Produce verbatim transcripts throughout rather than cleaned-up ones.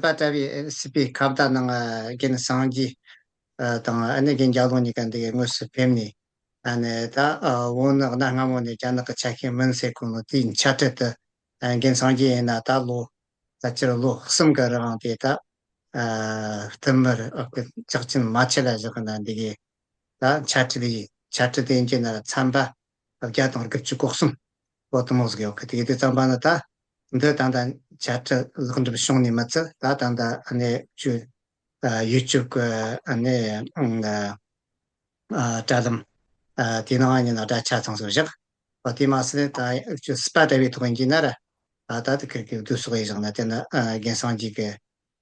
པ་གྲྭ་བའི་སྲིད་པའི་ཁ་བརྡ་ནང་རྒན་སངས་རྒྱས་དང་ཨ་ནེ་རྒན་རྒྱལ་ལུང་གཉིས་ཀ་འདི་གའི་དངོས་སུ་ཕེབས་ནས། ཨ་ནེ་ད་བོད་ནི་གནའ་སྔ་མོ་ནས་རྒྱ་ནག་གི་ཆ་ཤས་མིན་ཟེར་གོ་ནོ་དེའི་འཆད་ཁྲིད་དུ། རྒན་སངས་རྒྱས་ཡིན་ན་ད་ལོ་ད་སྤྱིར་ལོ་གསུམ་གི་རིང་དེ་ད་བསྟུད་མར་ཅག་ཅིན་མ་ཆེ་ལ་བཞག་གི་ན་འདི་གའི་ད་འཆད་ཁྲིད་ཡིན། འཆད་ཁྲིད་དེ་ཡིན་གྱི་ན་ཚན་པ་བརྒྱ་དང་དགུ་བཅུ་གོ་གསུམ་པོ་དུ་མོ་ཟིག་ཡོད་གི། དེ་གི་དུས་ཙམ་པ་ན་ད་འདི་ད་ད་འཆད་ཁྲིད་ལེགས་འགྲུབ་བྱུང་ནས་མི་ཚད་ད་ད་ད་ཨ་ནེ་ཅུ་ཡུ་ཊུབ་གི་ཨ་ནེ་དྲ་ལམ་དེ་ནང་ཉིན་ལ་དྲ་ཆ་ཚང་ཟིག་བཞག། ཨོ་དེ་མ་ཟད་ད་ཅུ་སྤ་གྲྭ་བའི་ཐོག་ཡིན་གྱི་ན་ར། ད་ད་དེ་ཁེར་ཁེར་བསྡུ་གསོག་ཡིན་བཞག་ན་དེ་ན་རྒན་སངས་རྒྱས་གི་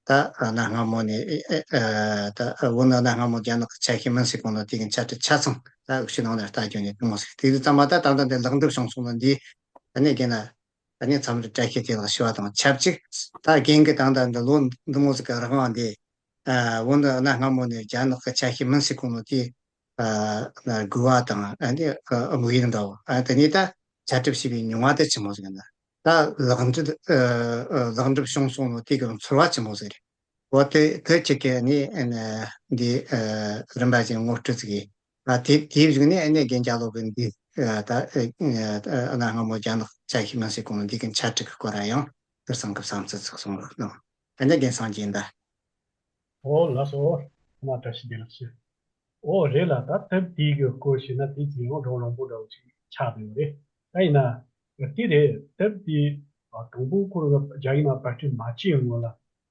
ད་གནའ་སྔ་མོ་ནས་ཨེ་ཨེ་ཨེ་ད་བོད་ནི་གནའ་སྔ་མོ་རྒྱ་ནག་གི་ཆ་ཤས་མིན་ཟེར་གོ་ནོ་དེ་གི་འཆད་ཁྲིད་ཆ་ཚང་ད་འུ་ཆོ་ནང་ནས་ལྟ་རྒྱུ་ནས་དུ་མོ་ཟིག། དེ་དུས་ཙམ་པ་ད་ད་ལྟ་འདི་ལེགས་འགྲུབ་བྱུང་སོང་ན་འདི་ཨ་ནེ་རྒན་ན་ཨ་ནེ་མཚམས་རེ་བཀྲ་ཤིས་བདེ་ལེགས་ཞུ་བ་དང་ཆབས་ཅིག། ད་རྒན་གི་ད་ད་འདི་ལོ་འདི་མོ་ཟིག་གི་རང་དབང་འདི་བོད་འདི་གནའ་སྔ་མོ་ནས་རྒྱ་ནག་གི་ཆ་ཤས་མིན་ཟེར་གོ་ནོ་དེ་ཨ་ན་དགོས་པ་དང་ཨ་ནི་ཨ་དམིགས་ཡུལ་འདྲ་བོ། ཨ་དེ་ནས་ད་འཆད་ཁྲིད་བྱས་པའི་མྱོང་བ་དེ་ཆི་མོ་ཟིག་ཡིན་ན། ད་ལེགས་འགྲུབ་ཨ་ཨ་ལེགས་འགྲུབ་བྱུང་སོང་ནོ་དེ་གི་ཚོར་བ་ཆི་མོ་ཟིག་རེད། འོ་དེ་དེ་ཁྱེད་ཀྱིས་ནི་ཨ་ནི་འདི་ཨ་རིམ་པ་བཞིན་ངོ་སྤྲོད་ཅིག་གིས། ཨ་དེ་དེའི་གཞུག་ནས་ཨ་ནི་རྒན་རྒྱལ་ལོ་གི་འདི་ཨ་ད་ཨ་ཨ་གནའ་སྔ་མོ་རྒྱ་ནག་ཆ་ཤས་མིན་ཟེར་གོ་ནོ་འདི་གི་འཆད་ཁྲིད་ཀྱི་སྐོར་ཡང་ཁིར་སང་གི་བསམ་ཚུལ་ཚགས་སོང་རོགས་གནང་། ཨ་ནི་རྒན་སངས་རྒྱས་ད། ཨོ་ལགས་སོ། ཨ་མ་བཀྲ་ཤིས་བདེ་ལེགས་ཞུ། ཨོ་རེད་ལ་ད་དེབ་དེའི་གི་སྐོར་ཞུས་ན་དེ་ཚོ་ཡང་འགྲོ་རིང་པོ་འདྲ་བོ་ཅིག་ཆགས་བསྡད་ཡོད་རེད། ད་ཡིན་ན་དེ་རེད། དེབ་དེ་དང་པོ་ཁོ་རང་རྒྱ་ཡིག་ནང་པར་སྐྲུན་མ་བྱས་སྔོན་ལ་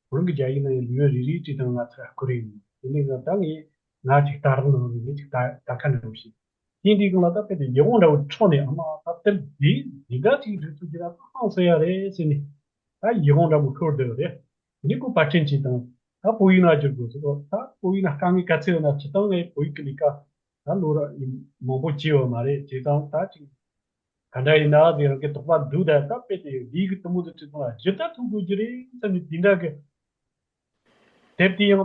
ཁོ་རང་གི་རྒྱ་ཡིག་ནང་ལེའུ་རེ་རེ་བྲིས་དང་ང་ཚོ་བསྐུར་ཡིན། དེ་ནས་ང་ད་ངས་ང་ཅིག་ལྟ་རང་ནང་ནས་ངས་ཅིག་ལྟ་ལྟ་ཁ་འདྲ་བོ་ཞིག། དེ་འདྲའི་སྒང་ལ་ད་དཔེ་དེ་ཡིད་དབང་འདྲ་བོ་འཕྲོག་ནས་ཨ་མ་ད་དེབ་འདི་འདི་འདྲ་ཅིག་འབྲི་ཐུབ་རྒྱུ་ན་ད་ཧང་སང་ཡ་རེད་ཟེར་ནས་ད་ཡིད་དབང་འདྲ་བོ་འཕྲོག་བསྡད་ཡོད་རེད། དེ་ནས་ཁོ་པར་སྐྲུན་བྱས་དང་ད་བོད་ཡིག་ནང་བསྒྱུར་དགོས་ཟེར་རོ། ད་བོད་ཡིག་ནང་དཀའ་ངལ་ག་ཚད་ཡོད་ན་སྤྱིར་བཏང་ངས་བོད་ཡིག་གི་ལས་ཀ་ད་ལོ་ར་མང་པོ་བྱས་ཡོད་མ་རེད། བྱས་ཙང་ད་ཅིག་ག་འདྲ་ཡིན་ན་ཟེར་རང་གི་དོགས་པ་འདུག་ད་ད་དཔེ་དེ་ལས་ཀ་དུ་མོ་དུ་བྲིས་ཙང་ལ་སྒྱུར་ད་ཐུབ་དགོས་ཀྱི་རེད་བསམ་ནས་འདི་འདྲ་གི་དེབ་དེ་ཡང་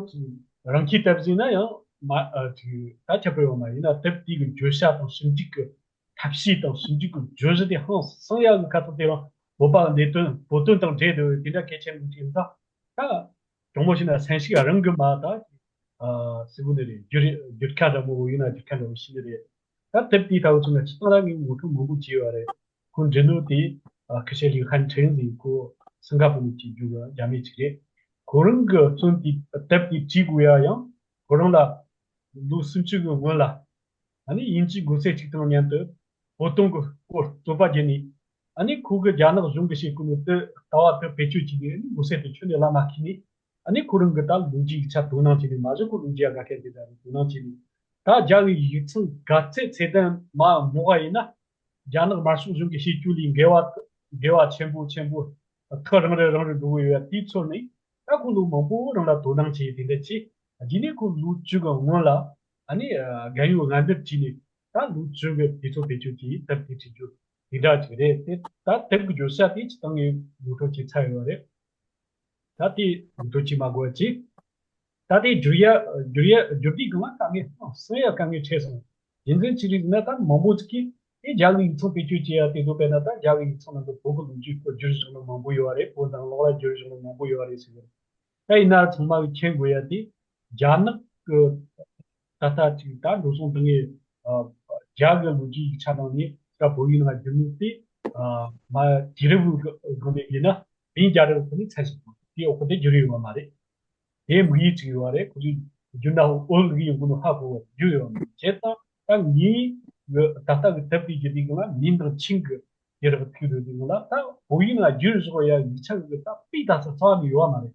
རང་ཁྱིས་དེབ་ཟིན་ན་ཡང་མ་ཨ་ཅིག་ད་ཁྱབ་པའི་འོག་མ་ཡིན་ན་དེབ་དེ་གི་བརྗོད་བྱ་དང་ཞིབ་འཇུག་གི་ཐབས་ཤེས་དང་ཞིབ་འཇུག་གི་བརྗོད་གཞི་དེ་ཧང་སང་ཡག་གི་ཁ་ཐོག་དེ་རང་བོད་པ་གནད་དོན་བོད་དོན་དང་འབྲེལ་འདུག་དེ་འདྲ་གལ་ཆེན་པོ་ཅིག་ཡིན་ཙང་ད་དྲང་མོ་བཤད་ན་སེམས་ཤུགས་རང་གི་མ་ད་ཨ་སི་བོ་ནི་རེད། བརྒྱུད་རེ་བརྒྱུད་ཁ་འདྲ་མོ་ཡིན་ན་བརྒྱུད་ཁ་འདྲ་མོ་ཤི་ནི་རེད། ད་དེབ་དེའི་ཐོག་ཚུགས་ན་སྤྱིར་བཏང་རང་གི་ངོ་སྤྲོད་མང་པོ་བྱས་ཡོད་རེད། ཁོང་འབྲི་ནོ་དེ་ཨ་ཁི་ཤེ་ལི་ཧན་ཁྲེན་ཟེར་ཁོ་སིང་ག་པོ་ནས་སྐྱེས་རྒྱུ་རྒྱ་མི་ཅིག་རེད། ཁོ་རང་གི་རྩོམ་དེ་དེབ་དེ་བྲིས་དགོས་ཡ་ཡང་ཁོ་རང་ལ་ལོ་སུམ་ཅུ་གི་སྔོན་ལ་ཨ་ནི་དབྱིན་ཇིའི་འགོ་ཚད་ཅིག་དང་མཉམ་དུ་བོད་དོན་གྱི་སྐོར་རྩོད་པ་བརྒྱབ་ནས་ཨ་ནི་ཁོ་གི་རྒྱ་ནག་གཞུང་གི་བྱེད་སྒོ་ནི་དེ་ལྟ་བ་དེ་བེད་སྤྱོད་བྱས་ནས་ཨ་ནི་འགོ་ཚད་དེ་ཁྱོན་ནས་བརླག་མ་ཁུལ་ནས། ཨ་ནི་ཁོ་རང་གི་ད་ལོ་རྒྱུས་ཡིག་ཆ་དོ་སྣང་བྱས་ནས་མ་གཞི་ཁོ་ལོ་རྒྱུས་ཡ་དགའ་མཁན་དེ་འདྲ་རེད། དོ་སྣང་བྱས་ནས་ད་རྒྱ་གི་ཡིག་ཚང་ག་ཚད་ཚད་ལྡན་མ་མོ་བ་ཡིན་ན་རྒྱ་ནག་དམར་ཤོག་གཞུང་གི་བྱེད་སྤྱོད་ལས་འགལ་བ་འགལ་བ་ཆེན་པོ་ཆེན་པོ་ཐག་རིང་རུ་རིང་རུ་འགྲོ་གི་ཡོད་ཡ་དེའི་ཚོར་ནས་ད་ཁོ་ལོ་མང་པོ་རིང་ལ་དོ་སྣང་བྱས་དེ་འདྲ་བྱས། རྗེས་ནས་ཁོ་ལོ་བཅུ་གི་སྔོན་ལ་ཨ་ནི་རྒན་ཡོལ་ངལ་འདུབ་བྱས་ནས་ད་ལོ་བཅུ་གི་དུས་ཚོད་བེད་སྤྱོད་ཀྱིས་དེབ་དེ་བྲིས་རྒྱུ་དེ་འདྲ་ཅིག་རེད། དེ་ད་དེབ་ཀྱི་བརྗོད་བྱ་དེ་སྤྱིར་བཏང་ངས་ངོ་སྤྲོད་བྱས་ཚར་ཡོད་རེད། ད་དེ་ངོ་སྤྲོད་བྱས་མ་དགོས་ཅིག། ད་དེ་བསྒྱུར་ཡ་བསྒྱུར་ཡ་བསྒྱུར་དུས་སྒང་ལ་དཀའ་ངལ་ཧང་སང་ཡ་དཀའ་ངལ་འཕྲད་སོང་། རྒྱུ་མཚན་ཅི་རེད་ཟེར་ན་ད་མང་པོ་ཅིག་གིས་དེ་རྒྱ་གི་ཡིག་ཚང་བེད་སྤྱོད་བྱེད་ཡ་དེ་ཚོ་དཔེར་ན་ད་རྒྱ་གི་ཡིག་ཚང་ནང་དུ་བོད་ཀྱི་ལོ་རྒྱུས་སྐོར་བསྒྱུར་བཞག་ནི་མང་པོ་ཡོད་རེད། བོད་ནང་ལོགས་ལ་བསྒྱུར་བཞག་ནི་མང་པོ་ཡོད་རེད་ཟེར་གི་རེད། ད་ཡིན་ན་ཚང་མ་གིས་མཁྱེན་དགོས་ཡ་དེ་རྒྱ་ནག་གི་ད་ལྟ་ཅིག་ད་འགྲོ་སོང་བཏང་ངེ་རྒྱ་གི་ལོ་རྒྱུས་ཡིག་ཆ་ནང་ནས་ད་བོད་ཡིག་ནང་བསྒྱུར་ནོ་དེ་མ་དུས་རབས་སྒང་ནས་ཡིན་ན་མིང་རྒྱ་རབས་ཁོ་ནས་ཚད་ཞིག་དང་དེའི་འོག་གི་དེ་བསྒྱུར་ཡོད་པ་མ་རེད། དེ་དམིགས་ཡུལ་ཅིག་ཡོད་པ་རེད། ཁོ་ཚོས་བསྒྱུར་ན་འོ་ལུགས་ཡིན་དགོས་ནོ་ཧ་གོ་བ་བསྒྱུར་ཡོད་པ་མ་རེད། བྱས་ཙང་ད་ངའི་ད་ལྟ་གི་དེབ་དེ་བསྒྱུར་དུས་སྒང་ལ་མིང་དང་ཆིང་གི་དེ་རག་ཐུག་ཡོད་དུས་སྒང་ལ་ད་བོད་ཡིག་ནང་བསྒྱུར་བཞག་ཡ་ཡིག་ཆ་གི་ད་དཔེ་ད་ས་རྩ་བ་ནས་ཡོད་པ་མ་རེད།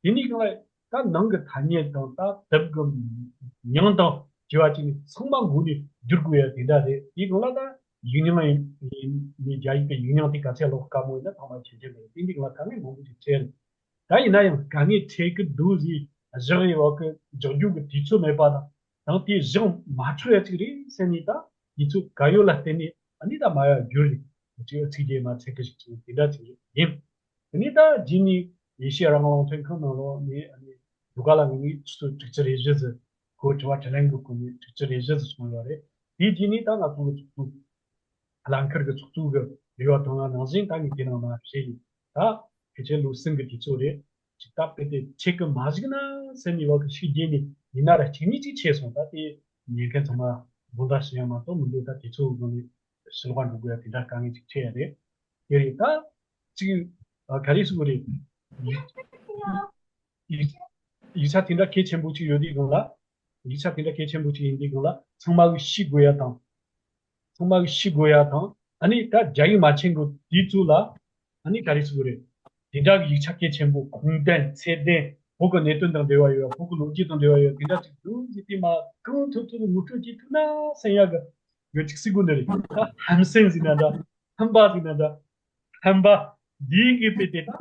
དེ་ནས་གང་ལ་ད་ནང་གི་ཐ་སྙད་དང་ད་དེབ་ཀྱི་མྱིང་དང་བྲིས་པ་བྱས་ནས་ཚང་མ་མགོ་ནས་བསྒྱུར་དགོས་ཡ་དེ་འདྲ་རེད། དེའི་སྒང་ལ་ད་ཡིག་རྙིང་ཡིན་ནས་རྒྱ་ཡིག་གི་ཡིག་རྙིང་དེ་ག་ཚད་ཀློག་དཀའ་མོ་ཡིན་ན་ཚང་མ་མཁྱེན་མཁྱེན་པ་རེད། དེ་འདི་སྒང་ལ་དཀའ་ངལ་མང་པོ་ཞིག་འཕྲད་རེད། ད་ཡིན་ན་ཡང་དཀའ་ངལ་འཕྲད་ཀྱི་འདུག་ཟེར་བཞག་ཡི་བ་གི་འཇོག་རྒྱུ་གི་དུས་ཚོད་མེད་པ་དང་དང་དེ་བཞག་མ་ཆོག་ཡ་ཅིག་རེད་ཟེར་ནས་ད་དུས་ཚོད་ག་ཡོད་ལ་བརྟེན་ནས་ཨ་ནི་ད་མ་ཡ་བསྒྱུར་རེད། ཅིག་ཚིག་རྗེས་མ་ཚད་ཀི་ཞིག་བྱུང་དེ་འདྲ་ཅིག་རེད་ཡིན། དེ་ནས་ད་རྗེས་ནས་ཡེ་ཤེས་རང་དབང་རླུང་འཕྲིན་ཁང་ནང་ལོགས་ནས་ཨ་ནི་ལུ་ག་ལ་ངེད་ཀྱིས་ཆུ་ཚོད་དྲུག་ཅུ་རེ་བཞི་ཟིག་ཁོ་དྲི་བ་དྲིས་ལན་གྱི་སྒོ་ནས་དྲུག་ཅུ་རེ་བཞི་ཟིག་སོང་ཡོད་རེད། དེའི་རྗེས་ནས་ད་ང་ཚོ་གི་ཚོགས་གཙོ་ལྷན་ཁུར་གྱི་ཚོགས་གཙོ་གི་རེ་བ་དོན་ལ་ནང་བཞིན་ད་ངས་དེ་ནང་མ་བཤད་ཡིན། ད་ཕལ་ཆེར་ལོ་གསུམ་གྱི་དུས་ཚོད་རེད། ཅིག་སྟབས་བདེ་དེ་ཆེ་གི་མ་བཞག་ན་ཟེར་ནས་བ་གི་ཤུགས་རྒྱས་ནས་ཡིན་ན་ར་གཅིག་ནས་གཅིག་ཆེ་སོང་། ད་དེ་ཉན་མཁན་ཚང་མ་དགོངས་དག་ཞུ་ཡ་མ་གཏོགས་མི་འདུག་ད་དེ་ཚོ་སྒང་ནས་ཞི་ལྷག་འགྲོ་དགོས་ཡ་དེ་འདྲ་དཀའ་ངལ་ཅིག་འཕྲད་ཡ་རེད། དེ་རེད། ད་ཅིག་ཨ་ག་རེ་ཟེར་དགོས་རེད། ཡིག་ཡིག་ཡིག་ཆ་དེ་འདྲ་གལ་ཆེན་པོ་ཅིག་ཡོད་དུས་སྒང་ལ། ཡིག་ཆ་དེ་འདྲ་གལ་ཆེན་པོ་ཅིག་ཡིན་དུས་སྒང་ལ་ཚང་མ་གིས་ཤེས་དགོས་ཡ་དང་། ཚང་མ་གིས་ཤེས་དགོས་ཡ་དང་། ཨ་ནི་ད་རྒྱ་ཡིག་མ་མཁྱེན་མཁན་དེ་ཚོ་ལ་ཨ་ནི་ག་རེ་ཟེར་དགོས་རེད། དེ་འདྲ་གི་ཡིག་ཆ་གལ་ཆེན་པོ་གོང་ལྡན་ཚད་ལྡན་བོད་ཀྱི་གནད་དོན་དང་འབྲེལ་བ་ཡོད། བོད་ཀྱི་ལོ་རྒྱུས་དང་འབྲེལ་བ་ཡོད། དེ་འདྲ་ཅིག་འདུག་ཟེར་དུས་མ་གང་ཐུབ་ཐུབ་ངོ་སྤྲོད་བྱེད་ཐུབ་ན་ཟེར་ཡ་གི་ཡོད་ཅིག་ཟེར་དགོས་འདི་རེད། ད་ཧམ་སེམས་ཟེར་ན་འདྲ། ཧམ་པ་ཟེར་ན་འདྲ། ཧམ་པ་འདིའི་གི་དཔེ་དེ་དག་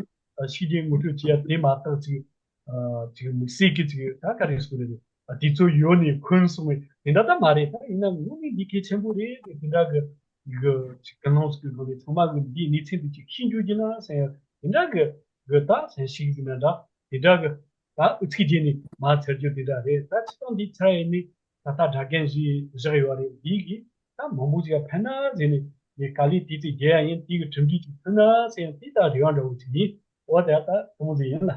ཤུགས་རྒྱས་ངོ་སྤྲོད་བྱེད་ཡ་དེ་མ་གཏོགས་ཅིག་ཨ་ཅིག་དམིགས་བསལ་གྱི་ཅིག་ད་ག་རེ་ཟེར་རེད། ཨ་དེ་ཚོ་ཡོད་ནས་འཁོན་སོང་བས་དེ་འདྲ་ད་མ་རེད། ད་ཡིན་ན་ངོ་ནས་འདི་གལ་ཆེན་པོ་རེད། དེ་འདྲ་གི་གི་ཅིག་ཀུན་སློང་ཟེར་གི་སྒང་ནས་ཚང་མ་གི་འདིའི་གནས་ཚུལ་འདི་ཅིག་ཤེས་འཇུག་རྒྱུ་ན་ཟེར་ཡ་དེ་འདྲ་གི་གི་ད་ཟེར་ཞིག་ཟེར་ན་འདྲ། དེ་འདྲ་གི་ད་ཨུ་ཚུགས་བྱས་ནས་མ་ཚར་རྒྱུ་དེ་འདྲ་རེད། ད་སྤྱིར་བཏང་འདི་ཚར་ཡིན་ནི་ད་ལྟ་སྒྲ་རྒན་ཞིག་བཞག་ཡོད་རེད། འདི་གི་ད་མང་པོ་ཅིག་ཕན་ན་ཟེར་ནས་ངས་དཀའ་ལས་དེ་ཚོ་རྒྱལ་ཡ་ཡིན། དེ་གི་གྲུབ་འབྲས་ཅིག་ཐོན་ན་ཟེར་ཡང་དེ་ད་རེ་བ་འདྲ་བོ་ཅིག་ཡིན། འོ་དེ་ད་དེ་མོ་ཟིག་ཡིན་ལ།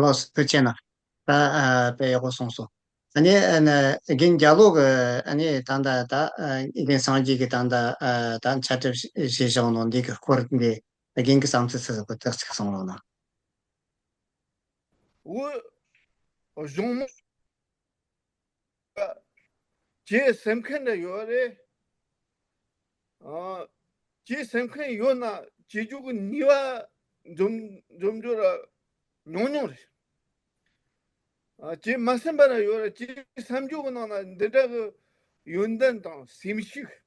ལགས་སོ། ཐུགས་རྗེ་གནང་། ད་ཨ་དཔེ་ཡག་པོ་གསུངས་སོང་། ཨ་ནི་ཨ་ནི་རྒན་རྒྱ་ལོ་གི་ཨ་ནི་ད་ལྟ་ད་ཨ་རྒན་སངས་རྒྱས་ཀྱི་ད་ལྟ་ཨ་ད་འཆད་ཁྲིད་བྱས་བཞག་ནོ་འདི་གི་སྐོར་འདི་རྒན་གྱི་བསམ་ཚུལ་ཚུལ་ཟིག་གི་ཏག་ཅིག་གསུང་རོགས་གནང་། འོ། གཞུང་མང་ཅེས་སེམས་ཁན་འདྲ་ཡོད་རེད། ཨ། ཅེས་སེམས་ཁན་ཡོད་ན་བྱེད་རྒྱུ་གི་ནུས་པ་འཛོམས་འཛོམས་རྒྱུ་ར་ཉུང་ཉུང་རེད། ཨ། ཅེས་མ་སེམས་པ་ར་ཡོད་རེད། ཅེས་བསམ་རྒྱུ་གི་ནང་ན་འདི་འདྲ་གི་ཡོན་ཏན་དང་སེམས་ཤུགས།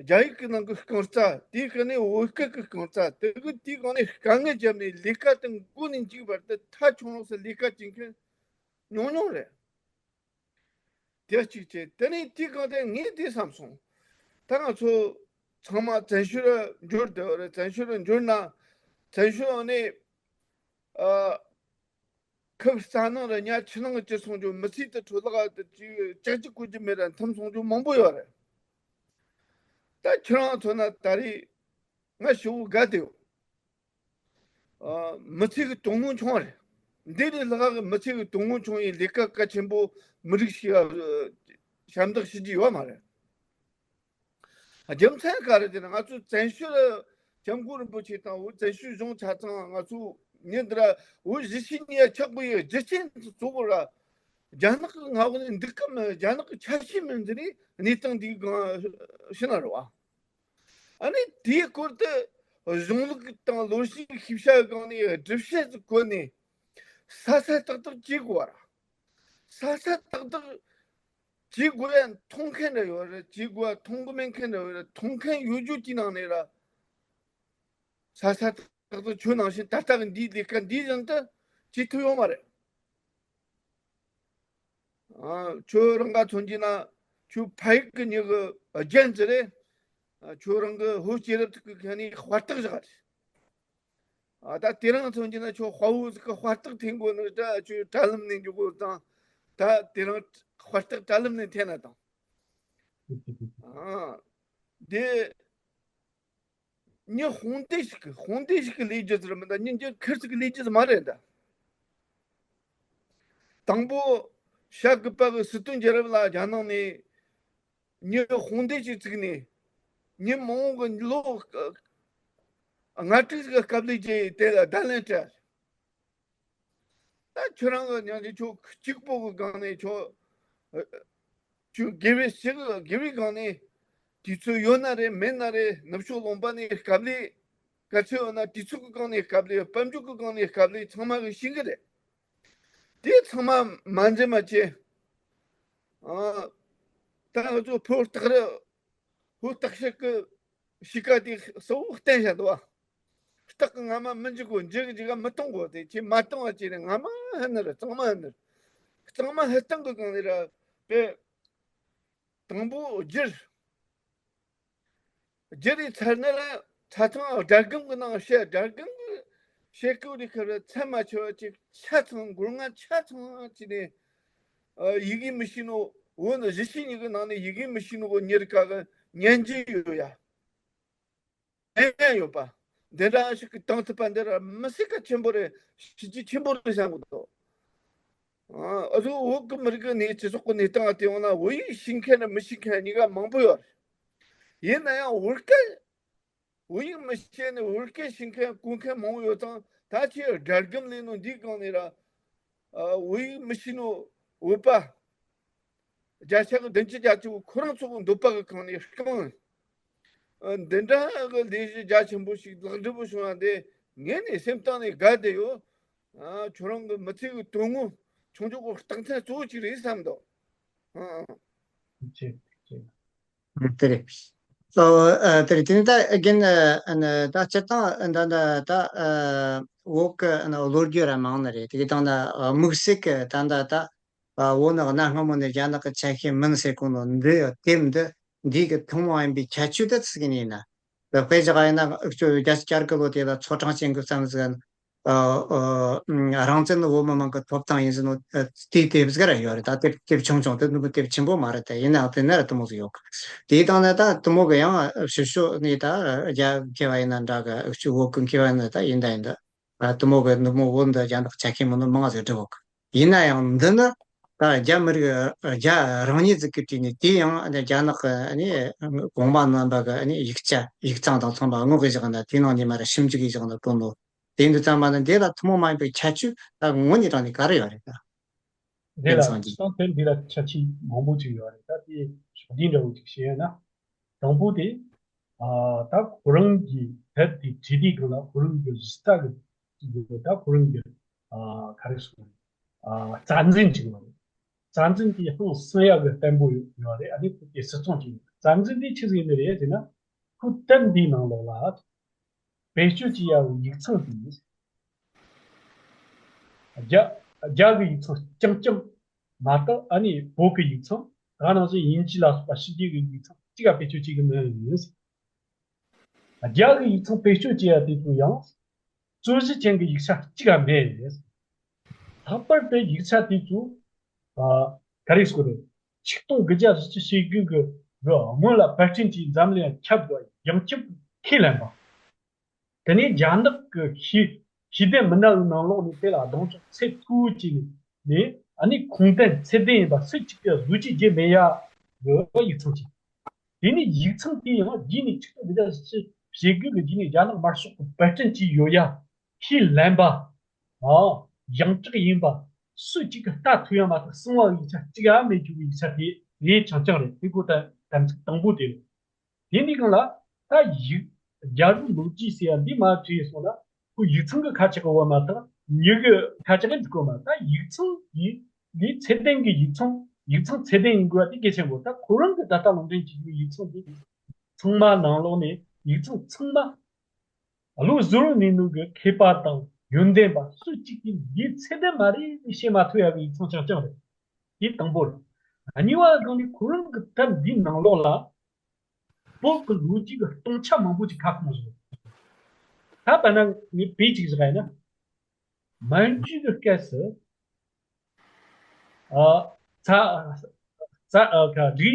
རྒྱ་ཡིག་གི་ནང་གི་རྐང་རྩ། དེའི་སྒང་ནས་བོད་སྐད་ཀྱི་རྐང་རྩ། དེ་གི་དེའི་སྒང་ནས་དཀའ་ངལ་བརྒྱབ་ནས་ལས་ཀ་དེ་འགོ་ནས་མཇུག་བར་དུ་མཐའ་འཁྱོངས་ལོགས་སུ་ལས་ཀ་བྱེད་མཁན་ཉུང་ཉུང་རེད། དེ་གཅིག་བྱས། དེ་ནས་དེའི་སྒང་དེ་ངས་དེ་བསམ་སོང་། ད་ང་ཚོ་ཚང་མ་བཙན་བྱོལ་འབྱོར་བསྡད་པ་རེད། བཙན་བྱོལ་འབྱོར་ན་བཙན་བྱོལ་ནས་ཨ། ཁབ་རྩ་ནང་ར་ཉ་ཆུ་ནང་གི་ཅི་སོང་རྒྱུ། མི་ཚེ་དེ་འཕྲོ་བརླག་དེ་ཅི་ཅག་ཅིག་བཀོལ་རྒྱུ་མེད་ར་འཐིམ་སོང་རྒྱུ་མང་པོ་ཡོད་རེད། ད་ཁྱེད་རང་མཚོན་ན་ད་རེས་ང་ཞེ་པོ་དགའ་བསྡད་ཡོད། ཨ། མི་ཚེ་གི་དོན་དངོས་བྱུང་བ་རེད། འདི་ལས་ལྷག་གི་མི་ཚེ་གི་དོན་དངོས་བྱུང་ཡིན་ལས་ཀ་གལ་ཆེན་པོ་མི་རིགས་ཤིག་ལ་ཞབས་འདེགས་ཞུ་རྒྱུ་ཡོད་མ་རེད། རྒྱུ་མཚན་ག་རེ་ཟེར་ན། ང་ཚོ་བཙན་བྱོལ་སྐྱབས་མགོན་རིན་པོ་ཆེ་དང་བོད་བཙན་བྱོལ་གཞུང་ཆ་ཚང་། ང་ཚོ་ཉིན་འདི་ར་བོད་གཞིས་བྱེས་གཉིས་ཆགས་པའི་རྒྱུ་རྐྱེན་གཙོ་བོ་ར་རྒྱ་ནག་གི་མངའ་འོག་ནས་འདུག་གི་མིན། རྒྱ་ནག་གི་ཆ་ཤས་མིན་ཟེར་ནས་གནས་སྟངས་འདིའི་སྒང་ཕྱིན་ན་རེད་བ། ཨ་ནི་དེའི་སྐོར་དུ་གཞུང་ལུགས་དང་ལོ་རྒྱུས་ཤེས་བྱ་སྒང་ནས་སྒྲུབ་བྱེད་དུ་བཀོད་ནས་ས་ས་ཏག་ཏག་བྱེད་དགོས་པ་ར། ས་ས་ཏག་ཏག་བྱེད་དགོས་ཡ་མཐོང་མཁན་འདྲ་ཡོད་རེད། བྱེད་དགོས་ཡ་མཐོང་གི་མེད་མཁན་འདྲ་ཡོད་རེད། མཐོང་མཁན་ཡོད་རྒྱུ་གྱི་ནང་ནས་ར་ས་ས་ཏག་ཏག་ཁྱོད་ནང་བཞིན་ད་ལྟ་གི་འདིའི་ལས་ཀ་འདི་བཞིན་དུ་བྱེད་ཐུབ་ཡོད་མ་རེད། ཨ། ཁྱོད་རང་ག་མཚོན་གྱི་ན་ཁྱོད་ཕ་ཡུལ་གི་མྱི་གི་རྒྱན་ཟེར་རེད། ཨ། ཁྱོད་རང་གི་ཧོ་སྐྱེས་རབས་ཐུག་གི་ཁ་ནས་དཔར་རྟགས་བཞག་རེད། ཨ། ད་དེ་རིང་མཚོན་གྱི་ན་ཁྱོད་དཔའ་བོ་ཟིག་གི་དཔར་རྟགས་འཐེན་དགོས་ནི་ད་ཁྱོད་དྲ་ལམ་ནས་འཇུག་དགོས་དང་། ད་དེ་རིང་དཔར་རྟགས་དྲ་ལམ་ནས་འཐེན་ན་དང་། ཨ། དེ། མྱི་དཔུང་སྡེ་ཞིག་གི་དཔུང་སྡེ་ཞིག་གི་ལས་རྒྱུ་ཟེར་མི་འདྲ། མྱི་འགྱུར་ཁེར་ཅིག་གི་ལས་རྒྱུ་ཟེར་མ་རེད་ད། དང་པོ་ཞྭ་གུ་པ་གི་སྲིད་དོན་རྒྱལ་རབས་ལ་རྒྱ་ནག་ནས་མྱི་དཔུང་སྡེ་ཞིག་བཙུགས་ནས་མྱི་མང་བོ་གི་ལོ་ལྔ་དྲུག་ཅིག་གི་སྐབས་ལས་ཀྱི་དེ་ལ་བརྡ་ལན་སྤྲད། ད་ཁྱོད་རང་གི་སྙིང་རྗེ་ཁྱོད་གཅིག་པོ་གི་སྒང་ནས་ཁྱོད། ཨ། ཁྱོད་དགེ་བའི་ཕྱོགས་དགེ་བའི་སྒང་ནས་དུས་ཚོད་ཡོད་ན་རེད་མེད་ན་རེད། ནུབ་ཕྱོགས་ལུང་པ་ནས་དཀའ་ལས། གལ་སྲིད་ཡོད་ན་དུས་ཚོད་ཀྱི་སྒང་ནས་དཀའ་ལས། དཔལ་འབྱོར་གྱི་སྒང་ནས་དཀའ་ལས། ཚང་མ་གིས་ཤེས་གི་རེད། དེ་ཚང་མ་མ་འཛེམ་པ་བྱས། ཨ། ད་ང་ཚོ་ཕོ་སྟག་རི། ཧུ་སྟག་ཤར་གི་གཤིས་ཀ་དེ་གསལ་བོ་བསྟན་བཞག་འདུག་བ། སྟག་གི་རྔ་མ་མི་འཇིག་གོ། འཇིག་འཇིག་ག་མི་གཏོང་གོ། དེ་ཁྱེད་མ་གཏོང་བ་བྱས་ནས་རྔ་མ་ཧ་ནི་ར་གཙང་མ་ཧ་ནི་ར། གཙང་མ་ཧ་གཏོང་གི་སྒང་ནས་ར་དཔེ། དང་པོ་བསྒྱུར། བསྒྱུར་རེ་ཚར་ནི་ར་ཆ་ཚང་སྒྲ་སྒམ་གི་ནང་བཤད། སྒྲ་སྒམ་གི་བཤད་སྐབས་རེ་ཁ་ར་ཚད་མ་ཆེ་བ་ཅིག་ཆ་ཚང་མགོ་རྔ་ཆ་ཚང་བྱས་ནས། ཨ། ཡི་གེ་མི་ཤེས་ནོ། བོད་གཞིས་བྱེས་གཉིས་ཀྱི་ནང་ནས་ཡི་གེ་མི་ཤེས་ནོ་གི་མྱི་རིགས་ག་གི་ཉན་གྱི་ཡོད་ཡ། ཉན་ཡ་ཡོད་པ། འདི་འདྲ་ཞིག་གི་བཏང་ཐུབ་པ་འདི་ར་མི་སྲིད་གལ་ཆེན་པོ་རེད། བྱས་རྗེས་ཆེན་པོ་རེད་བསམ་གི་འདུག་ཨ་ཨ་ཟོ་བོད་གི་མི་རིགས་ནས་སྤྱི་ཚོགས་གི་གནས་སྟངས་དེ་ཡོང་ན་བོད་ཡིག་ཤེས་མཁན་ནི་མི་ཤེས་མཁན་གཉིས་ཀ་མང་པོ་ཡོད་རེད། ཡིན་ན་ཡང་བོད་སྐད། བོད་ཡིག་མི་ཤེས་ནས་བོད་སྐད་ཤེས་མཁན་གོ་མཁན་མང་པོ་ཡོད་ཙང་། ད་ཁྱེད་དགྲ་རྒྱམ་ལས་ནོ་འདིའི་སྒང་ནས་ར། ཨ་བོད་ཡིག་མི་ཤེས་ནོ་བོད་པ་བརྒྱ་ཆ་གི་བདུན་ཅུ་གྱ་གཅིག་པོ་ཁོ་རང་ཚོ་གི་འདོད་པ་གི་སྒང་ནས་རྐང་། ཨ་འདི་འདྲ་གི་ལས་གཞི་རྒྱ་ཆེན་པོ་ཞིག་ལེགས་འགྲུབ་བྱུང་བ་འདི་ངས་ནས་སེམས་གཏིང་ནས་དགའ་བསྡད་ཡོད། ཨ་ཁྱོད་རང་གི་མི་ཚེ་གི་དོན་དངོས་ཆུང་ཆུང་གི་རྟགས་མཚན་གཙོ་བོ་ཅིག་རེད་བསམ་འདུག་ཨ་ཨ། ཐུགས་རྗེ་ཐུགས་རྗེ། ཨ་དེ་རེད། ཨོ་ཨ་དེ་རེད། དེ་ནི་ད་རྒན་ཨ་ཨ་ད་སྤྱིར་བཏང་ཨ་ད་ད་ད་ཨ་བོད་གི་ཨ་ནི་ལོ་རྒྱུས་ར་མང་ནི་རེད། དེ་གི་དང་ད་ཨ་དམིགས་བསལ་གི་ད་ད་ད་ཨ་བོད་ནི་གནའ་སྔ་མོ་ནས་རྒྱ་ནག་གི་ཆ་ཤས་མིན་ཟེར་གོ་ནོ་འདི་ཡོད། དེབ་འདི་འདི་གི་ཐུན་མོང་ཡིན་པའི་ཁྱད་ཆོས་དེ་ཚིག་ནས་ཡིན་ན། ད་དཔེ་བཞག་ཡིན་ན་ཨུ་ཚོ་བརྒྱད་ཅུ་གྱ་དགུ་ལོ་དེ་ལ་ཚོ་ཁྲང་ཅན་གི་བསམ་ཟིན། ཨ་ཨ་རང་བཙན་ནི་བོད་མི་མང་གི་ཐོབ་ཐང་ཡིན་ཟེར་ནོ། ཨ་དེའི་དེབ་ཟིག་ར་ཡོད་རེད། ད་དེབ་དེབ་ཆུང་ཆུང་དེ་ནི་དེབ་ཆེན་པོ་མ་རེད། དེ་ཡིན་ནའང་དེ་ནི་ར་དེ་མོ་ཟིག་ཡོད་གི། དེའི་སྟེང་ནས་ད་དེ་མོ་གི་ཡང་ཕྱི་ཕྱོགས་ནས་ད་རྒྱ་མཁས་པ་ཡིན་ན་འདྲ་གི། ཨུ་ཚོ་བོད་གི་མཁས་པ་ཡིན་ན་ད་ཡིན་ད་ཡིན་ད། ཨ་དེ་མོ་གི་ནི་མོ་བོད་འདི་རྒྱ་ནག་ཆ་ཤས་མིན་ནོ་མང་ཟིག་འབྲི་གོ་གི། ཡིན་ན་ཡང་འདི་ནི་ད་རྒྱ་མི་རིགས་རྒྱ་རང་ཉིད་ཟིག་གི་དུས་ནས། དེ་ཡང་རྒྱ་ནག་གི་ནི་གོང་མ་རྣམ་པ་གི་ནི་ཡིག་ཆ་ཡིག་ཚང་དང་མཚུངས་པ་ངོ་གི་བཞག་ན་དེ་ནང་ནས་མར་ཞིབ་འཇུག་གི་བཞག་ན་དོན་ནོ། དེ་འདི་ཙམ་མ་ནི་འདི་ལ་ཐུན་མོང་མ་ཡིན་པའི་ཁྱད་ཆོས་ད་ངོ་ནས་དྲངས་ནས་ག་རེ་ཡོད་རེད་ད། འདི་ལ་དེང་སང་གི་སྟངས་དེ་འདི་ལ་ཁྱད་ཆོས་མང་པོ་ཅིག་ཡོད་རེད། ད་དེ་ཕྱོགས་བསྡུས་འདྲ་བོ་ཅིག་བཤད་ཡོད་ན། དང་པོ་དེ། ཨ་ད་ཁོ་རང་གི་དེབ་དེ་བྲིས་དུས་སྒང་ལ་ཁོ་རང་གི་གཞི་རྩ་གི་ད་ཁོ་རང་གི་ཨ་ག་རེ་ཟེར། ཨ་རྩ་འཛིན་ཅིག་ཡོད་རེད། རྩ་འཛིན་དེ་ཧང་སང་ཡག་གི་བརྟན་པོ་ཡོད་རེད། ཨ་ནི་ཁོ་དེ་སྲིད་སྐྱོང་ཅིག་ཡོད། རྩ་འཛིན་དེ་ཆི་ཟིག་ཡིན་ནི་རེད་ཟེར་ན། ཁོ་དེབ་འདིའི་ནང་ལོགས་ལ་བེད་སྤྱོད་བྱེད་ཡག་གི་ཡིག་ཚང་དེ་ཡིན། རྒྱ་རྒྱ་གི་ཡིག་ཚང་རྐྱང་རྐྱང་མ་གཏོགས། ཨ་ནི་བོད་ཀྱི་ཡིག་ཚང་། ད་ནང་བཞིན་དབྱིན་ཇི་ལ་སོགས་པ་ཕྱི་རྒྱལ་གྱི་ཡིག་ཚང་གཅིག་ཀ་བེད་སྤྱོད་བྱེད་ཀྱི་མེད་ཡིན། རྒྱ་གི་ཡིག་ཚང་བེད་སྤྱོད་བྱེད་ཡ་དེ་ཚོ་ཡང་རྩོད་གཞི་ཅན་གྱི་ཡིག་ཆ་གཅིག་ཀ་མེད། ལྷག་པར་དུ་ཡིག་ཆ་དེ་ཚོ་ཨ་ག་རེ་ཟེར་དགོས་རེད། ཆིག་སྟོང་དགུ་བརྒྱ་བཞི་བཅུ་ཞེ་དགུ་གི་གི་སྔོན་ལ་པར་སྐྲུན་གྱིས་འཛམ་གླིང་ཁྱབ་དགོས། ཡང་ཁྱབ་ཁས་ལེན་པ། དེ་ནས་རྒྱ་ནག་གི་ཤེས་ཤེས་ལྡན་མི་སྣ་ཡི་ནང་ལོགས་ནས་དེ་ལ་གདེང་ཚོད་ཚད་མཐོ་བོ་བྱས་ནས། ནས་ཨ་ནི་ཁུངས་ལྡན་ཚད་ལྡན་ཡིན་པ་སུ་གཅིག་གིས་བཟོ་བཅོས་བྱེད་མི་ཡ་གི་ཡིག་ཚང་ཅིག་དེ་ནས་ཡིག་ཚང་དེ་ཡང་རྗེས་ནས་ཆིག་སྟོང་དགུ་བརྒྱ་བཞི་བཅུ་ཞེ་དགུ་གི་རྗེས་ནས་རྒྱ་ནག་དམར་ཤོག་གིས་པར་སྐྲུན་བྱས་ཡོད་ཡ་ཁས་ལེན་པ། ཨ་ཡང་གྲགས་ཡིན་པ་སུ་གཅིག་གིས་ལྟ་ཐུབ་ཡ་མ་གཏོགས། གསང་བ་གི་ཡིག་ཆ་གཅིག་ཡང་མེད་རྒྱུ་གི་ཡིག་ཆ་དེ་རེད། རྐྱང་རྐྱང་རེད། དེ་ཁོ་ད་དམ་ཚིག་དང་པོ་དེ་རེད། དེ་འདི་སྒང་ལ་ད་ཡིག་རྒྱལ་རབས་ལོ་རྒྱུས་ཟེར་ཡ་འདི་མ་བྲིས་སོང་ན། ཁོ་ཡིག་ཚང་གི་ཁ་ཆག་གི་བ་མ་ཐག་མྱི་གི་ཁ་ཆག་གི་འཇུག་གི་མ། ད་ཡིག་ཚང་གི་འདི་ཚད་ལྡན་གྱི་ཡིག་ཚང་། ཡིག་ཚང་ཚད་ལྡན་ཡིན་དགོས་པ་དེ་གལ་ཆེན་པོ། ད་ཁོ་རང་གི་ད་ལྟ་ལུང་འདྲེན་བྱེད་རྒྱུའི་ཡིག་ཚང་འདི་ཚང་མ་ནང་ལོགས་ནས་ཡིག་ཚང་ཚང་མ་བློ་གཟུ་བོར་གནས་ནོ་གི་མཁས་པ་དང་ཡོན་ཏན་པ་སུ་གཅིག་གིས་འདི་ཚད་ལྡན་མ་རེད་ཟེར་བཤད་མ་ཐུབ་ཡ་གི་ཡིག་ཚང་རྐྱང་རྐྱང་རེད། དེ་དང་པོ་རེད། གཉིས་པ་སྒང་ནས་ཁོ་རང་གི་དེབ་འདིའི་ནང་ལོགས་ལ་བོད་ཀྱི་ལོ་རྒྱུས་ཀྱི་སྟོང་ཆ་མང་པོ་ཅིག་ཁ་སྐོང་བྱུང་། ད་ལྟ་ན་ངས་དཔེ་ཅིག་བཞག་ཡིན་ན། མན་ཇུ་གི་སྐབས་སུ་ཨ་ཚ་ཚ་ཨ་ཁ་ལི་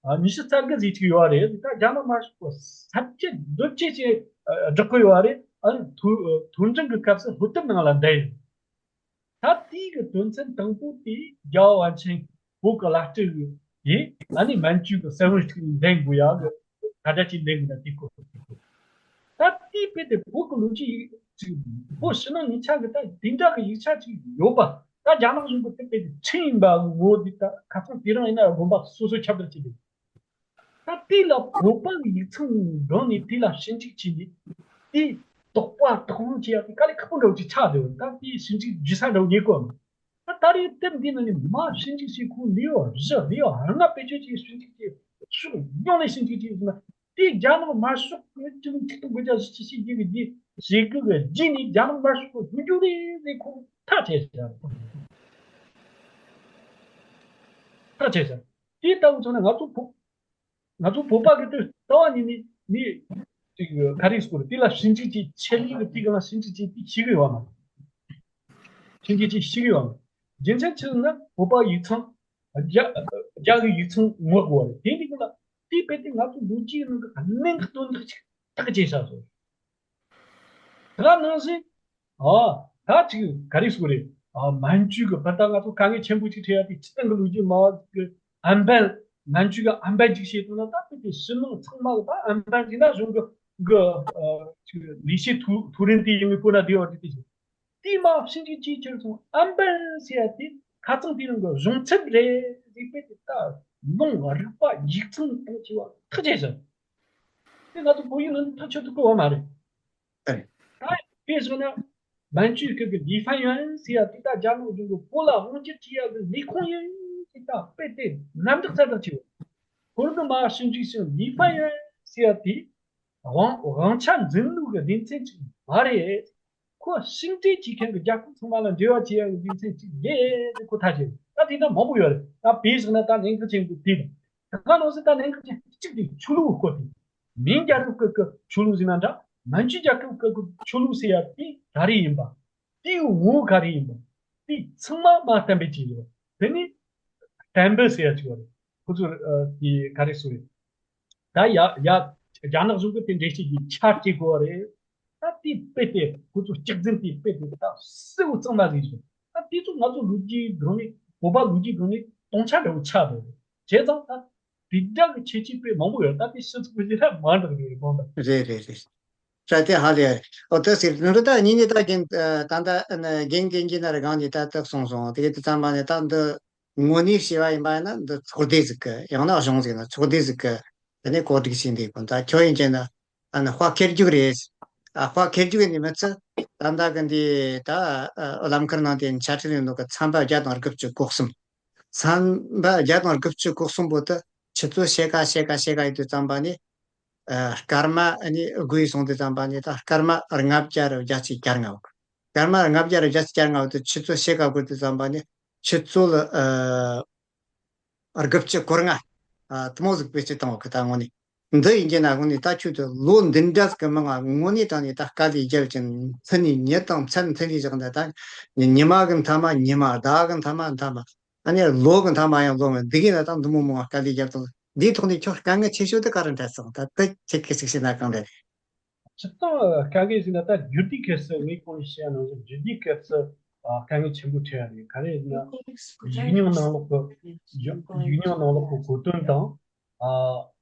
ཨ་ཉི་ཤུ་རྩ་དགུ་ཟིག་ཅིག་ཡོད་རེད། ད་རྒྱ་ནག་དམར་ཤོག་གིས་ཟབ་ཆོས་རྡོ་ཆོས་ཅིག་ཨ་བསྒྲགས་གི་ཡོད་རེད། ཨ་ནི་ཐོ་ཐོ་འབྲིང་གི་སྐབས་སུ་སློབ་དེབ་ནང་ལ་བསྡད་ཡོད། ད་དེའི་གི་དོན་ཚན་དང་པོ་དེ་རྒྱལ་བ་པཎ་ཆེན་བོད་ཀྱི་བླ་སྤྲུལ་གི་ཡིན། ཨ་ནི་མན་ཇུ་གི་གསལ་བོ་ཞིག་འདེམས་དགོས་ཡག་གི་ག་འདྲ་ཅིག་འདེམས་དགོས་ན་དེ་སྐོར། ད་དེའི་དཔེ་དེ་བོད་ཀྱི་ལོ་རྒྱུས་ཡིག་ཅིག་བོད་ཕྱི་ནང་གཉིས་ཆ་གི་ད་དེ་འདྲ་གི་ཡིག་ཆ་ཅིག་ཡོད་པ། ད་རྒྱ་ནག་གཞུང་གི་དེ་དཔེ་དེ་ཁྲིམས་ཡིན་པ་གི་ངོ་བོ་དེ། ད་ཁ་སང་དེ་རིང་ཡིན་ན་དགོན་པ་སོ་སོ་ཁྱབ་བསྒྲགས་བྱས་ཏེ། ད་དེ་ལ་བོད་པ་གི་ཡིག་ཚང་སྒང་ནས་དེ་ལ་ཞིབ་འཇུག་བྱས་ནས་དེ་དོགས་པ་དོགས་སློང་བྱེད་ཡག་དེ་དཀའ་ལས་ཁག་པོ་འདྲ་བོ་ཅིག་ཆགས་བསྡད་ཡོད། ད་དེ་ཞིབ་འཇུག་བརྒྱུད་ས་འདྲ་བོ་རྙེད་གོ་མེད། ད་ད་རེས་དེབ་འདི་ནང་ནས་མར་ཞིབ་འཇུག་བྱེད་ཁོ་ལེའུ་བཞི་ལེའུ་ལྔ་བེད་སྤྱོད་བྱས་ཞིབ་འཇུག་བྱས། ཕྱོགས་ཡོངས་ནས་ཞིབ་འཇུག་བྱས་ཟེར་ན། དེ་རྒྱ་ནག་དམར་ཤོག་གི་སྤྱི་ལོ་ཆིག་སྟོང་དགུ་བརྒྱ་བཞི་བཅུ་ཞེ་དགུ་གི་རྗེས་ཞེ་དགུ་གི་རྗེས་ནས་རྒྱ་ནག་དམར་ཤོག་གི་ཡོང་རྒྱུ་རེད་ཟེར་ཁོ་ཐག་བཅད་ཤག་ཐག་བཅད་ཤག་དེ་ལྟ་བུ་ཚོ་ནི་ང་ཚོ་བོད། ང་ཚོ་བོད་པ་གི་དེ་ལྟ་བ་ཉིད་ནས་ནི་ཅིག་ག་རེ་ཟེར་དགོས་རེད། དེ་ལ་ཞིབ་འཇུག་ཅིག་ཆེད་ལས་ཀྱི་དེ་ག་ལ་ཞིབ་འཇུག་ཅིག་དེ་ཤེས་གི་ཡོད་མ་རེད། ཞིབ་འཇུག་ཅིག་ཤེས་གི་ཡོད་མ་རེད། རྒྱུ་མཚན་ཆི་ཟེར་ན་བོད་པ་ཡིག་ཚང་རྒྱ་རྒྱ་གི་ཡིག་ཚང་ངོ་དགོས་པ་རེད། དེ་འདི་ག་ལ་དེ་དཔེ་དེ་ང་ཚོ་ལོ་རྒྱུས་ནང་གི་གནད་འགག་དོན་དག་ཅིག་ཐག་བཅད་བཞག་སོང་། དེ་ག་ནང་བཞིན། ཨ། ད་ཅིག་ག་རེ་ཟེར་དགོས་རེད། ཨ། མན་ཇུ་གི་བར་ད་ང་ཚོ་དཀའ་ངལ་ཆེན་པོ་ཅིག་འཕྲད་ཡ་དེ་སྤྱིར་བཏང་གི་ལོ་རྒྱུས་མ་གི་ཨན་པན། མན་ཇུ་གི་ཨན་པན་ཅིག་བཤད་དུས་ན། ད་དེ་དེ་ཕྱི་ནང་ཚང་མ་གི་ད་ཨན་པན་ཟེར་ན་གཞུང་གི་གི་ཨ་ཅིག་ལི་ཤི་ཐུ་ཐུ་རིན་ཏི་ཡིན་ངེས་པོ་ན་དེ་བར་དེ་དེ་བཞིན། དེ་མ་ཕྱིན་ཅིག་ཅིག་ཁྱེར་སོང་ཨན་པན་ཟེར་ཡ་དེ་ཁ་ཚང་དེ་རང་གི་གཞུང་ཚབ་རེད་ཟེར་པས། དེ་ད་ལུང་རིགས་པ་ཡིག་ཚང་དང་བཅས་པ་ཐག་ཆད་ཟེར། དེ་ང་ཚོ་བོད་ཡིག་ནང་ཐག་ཆོད་དུ་བཀོད་པ་མ་རེད། ད་དཔེ་བཞག་ན། མན་ཇུའི་སྐད་ཀྱི་ལི་ཧྥན་ཡོན་ཟེར་ཡ་དེ་ད་རྒྱ་ནག་གཞུང་གི་བོད་ལ་དབང་སྒྱུར་བྱེད་ཡ་གི་ལས་ཁུངས་ཡིན་ཟེར། ད་དཔེ་དེ་རྣམ་དག་ཚ་དག་ཆེ་བ། ཁོང་གི་མ་ཞིབ་འཇུག་ཞིང་ལི་ཧྥན་ཡོན་ཟེར་ཡ་དེ་དབང་དབང་ཆ་འཛིན་ལུགས་ཀྱི་སྡེ་ཚན་ཅིག་མ་རེད། ཁོ་ཕྱུག་འབྲེལ་བྱེད་མཁན་གྱི་རྒྱལ་ཁབ་ཚང་མ་ལ་འབྲེལ་བ་བྱེད་ཡ་གི་སྡེ་ཚན་ཅིག་རེད་ཟེར་ཁོ་ཐག་བཅད། ད་དེ་འདྲ་མང་པོ་ཡོད་རེད། ད་དཔེ་བཞག་ན་ད་གནད་འགག་ཆེན་པོ་དེ་དང་། ད་ག་ནང་བཞིན་ད་གནད་འགག་ཆེན་གཅིག་དེ་ཆོས་ལུགས་སྐོར་དེ། མིང་རྒྱལ་རབས་སྐབས་ཀྱི་ཆོས་ལུགས་ཟེར་ན་འདྲ། མན་ཇུ་རྒྱལ་ཁབ་སྐབས་ཀྱི་ཆོས་ལུགས་ཟེར་ཡ་དེ་ག་རེ་ཡིན་པ། དེའི་ངོ་བོ་ག་རེ་ཡིན་པ། དེ་ཚང་མ་མ་བསྟན་པའི་ཅིག་ཡོད། དེ་ནི་བསྟན་པ་ཟེར་ཡ་ཅིག་ཡོད་རེད། ཁོ་ཚོར་ཨ་དེ་ག་རེ་ཟེར་རེད། ད་ཡ་ཡ་རྒྱ་ནག་གཞུང་གིས་དེ་འགྲེལ་བཤད་ཀྱི་ཆ་སྐྱེ་དགོས་པ་རེད། ད་དེ་དཔེ་དེ་ཁོ་ཚོ་གཅིག་འཛིན་དེ་དཔེ་དེ་ད་གསལ་བོ་གཙང་མ་ཟིག་བྱུང་། ད་དེ་ཚོ་ང་ཚོ་ལོ་རྒྱུས་སྒང་ནས། བོད་པ་ལོ་རྒྱུས་སྒང་ནས་སྟོང་ཆ་འདྲ་བོ་ཆགས་འདུག་བྱས་ཙང་ད་དེ་འདྲ་གི་ཁྱད་ཆོས་དཔེ་མང་པོ་ཡོད། ད་དེ་ཕྱི་ཚུལ་གྱི་ལ་མ་འདྲ་གི་རེད་མང་ད། རེད་རེད་རེད། ད་དེ་ཧ་ལས་རེད། ཨོ་ད་ཟེར་འདི་ད་ཉིན་ནས་ད་རྒན་ད་ད་རྒན་རྒན་གྱི་ན་རེ་གང་ནས་ད་ད་གསུངས་སོང་། དེ་གི་དེ་ཙམ་པ་ནས་ད་འདི། དངོས་གནས་བྱས་པ་ཡིན་པ་ཡིན་ན་འདི་ཚོགས་སྡེ་ཟིག་གི། ཡང་ན་གཞུང་ཟིག་ན་ཚོགས་སྡེ་ཟིག་གི། དེ་ནས་གོ་སྒྲིག་བྱས་འདུག་གོ། ད་ཁྱོད་ཡིན་ཅེ་ན། ཨ་ནི་དཔའ་ཁེར་རྒྱུག་རེད། ཨ་དཔའ་ཁེར་རྒྱུག་ནི་མི་ཚད། ད་ལྟ་གི་འདི་ད་ཨ་ལམ་ཁར་ནང་དེ་འཆད་ཁྲིད་ལས་འདུག་གི། ཚན་པ་བརྒྱ་དང་དགུ་བཅུ་གོ་གསུམ། ཚན་པ་བརྒྱ་དང་དགུ་བཅུ་གོ་གསུམ་པོ་དེ་ཁྱེད་ཚོ་ཤེས་ཀ་ཤེས་ཀ་ཤེས་ཀ་ཡིན་དུས་ཙམ་པ་ནི། ཨ་སྐར་མ་ཨ་ནི་དགུ་ཡིས་སོང་དུས་ཙམ་པ་ནི་ད་སྐར་མ་ལྔ་བརྒྱ་རེ་བརྒྱ་ཆིག་བརྒྱ་ལྔ་བོ། སྐར་མ་ལྔ་བརྒྱ་རེ་བརྒྱ་ཆིག་བརྒྱ་ལྔ་བོ་དེ་ཁྱེད་ཚོ་ཤེས་ཀ་དགོས་དུས་ཙམ་པ་ནི་ཁྱེད་ཚོ་ལ་ཨ་དགུ་བཅུ་གོ་ལྔ། ཨ་དེ་མོ་ཟིག་བེད་སྤྱོད་བཏང་བ་གི། ད་དངོས་གནས་འདི་ཡིན་གྱི་ན་དངོས་གནས་ད་ཁྱོད་ཚོ་ལོ་འདི་འདྲ་ཟིག་གི་མི་ང་དངོས་གནས་དྲང་གནས་ད་དཀའ་ལས་བརྒྱབ་ཅིང་མཚན་ནས་ཉིན་དང་མཚན་མཚན་ནས་བཞག་འདི་ད་ཉི་མ་གི་མཐའ་མ་ཉི་མ། ཟླ་གི་མཐའ་མ་མཐའ་མ། ཨ་ནི་ལོ་གི་མཐའ་མ་ཡང་ལོ་མི་འདི་གི་ན་ད་འདི་མོ་མོ་དཀའ་ལས་བརྒྱབ་དང་། འདིའི་ཐོག་ནས་ཁྱོད་དཀའ་ངལ་ཆེ་ཤོས་དེ་ག་རེ་འཕྲད་སོང་། ད་དེ་ཁྱེད་ཀྱིས་ཅིག་བཤད་ན་གང་རེད། སྤྱིར་བཏང་དཀའ་ངལ་ཟེར་ན། ད་རྒྱུད་སྡེའི་སྐབས་སུ་ངས་གོང་ནས་བཤད་ནང་བཞིན་རྒྱུད་སྡེའི་སྐབས་སུ་ཨ་དཀའ་ངལ་ཆེན་པོ་འཕྲད་ཡ་རེད། ག་རེ་ཟེར་ན། ཡིག་རྙིང་ནང་ལོགས་ཀྱི་ཡིག་རྙིང་ནང་ལོགས་ཀྱི་གོ་དོན་དང་། ཨ་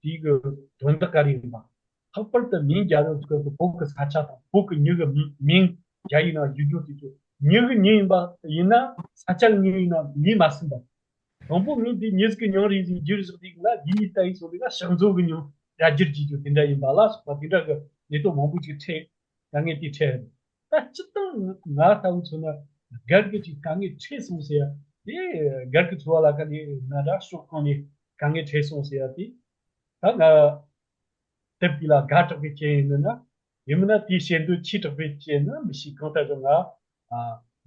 དེའི་གི་དོན་དག་ག་རེ་ཡིན་པ། ལྷག་པར་དུ་མིང་རྒྱལ་རབས་སྐབས་ཀྱི་བོད་ཀྱི་ས་ཆ་དང་བོད་ཀྱི་མྱི་གི་མིང་། མིང་རྒྱ་ཡིག་ནང་བསྒྱུར་རྒྱུ་དེ་ཚོ། མྱི་གི་མྱི་ཡིན་པ་ཡིན་ན། ས་ཆ་གི་མྱི་ཡིན་ན་ལས་མ་ཟིན་པ། དང་པོ་མིང་དེ་མྱི་ཟིག་གི་མྱིང་རེད་ཟེར་བསྒྱུར་བཞག་དུས་ལ། རྒྱུད་གཉིས་ལྟ་ཡིག་སོགས་དེ་ལ་ཕྱག་མཛོད་ཀྱི་མྱིང་སྒྲ་བསྒྱུར་བྱེད་རྒྱུ་དེ་འདྲ་ཡིན་པ་ལ་སོགས་པ་དེ་འདྲ་གི་གནད་དོན་མང་པོ་ཅིག་འཕྲད། དཀའ་ངལ་དེ་འཕྲད། ད་སྤྱིར་བཏང་ང་ལྟ་བུ་མཚོན་ན་སྒེར་གྱི་ཅིག་དཀའ་ངལ་འཕྲད་སོང་ཟེར་ཡ་དེ། སྒེར་གྱི་འཚོ་བ་ལ་ག་ནས་ན་འདྲ་ཕྱོགས་གང་ནས་དཀའ་ངལ་འཕྲད་སོང་ཟེར་ཡ་དེ། ད་ང་དེབ་དེ་ལ་དགའ་དྲགས་པའི་རྐྱེན་ཡིན་ན། ཡིན་མིན་ན་དེའི་ཞེ་འདོད་ཆེ་དྲགས་པའི་རྐྱེན་ཡིན་ན་མི་ཤེས། གང་ལྟར་ཀྱང་ང་ཨ་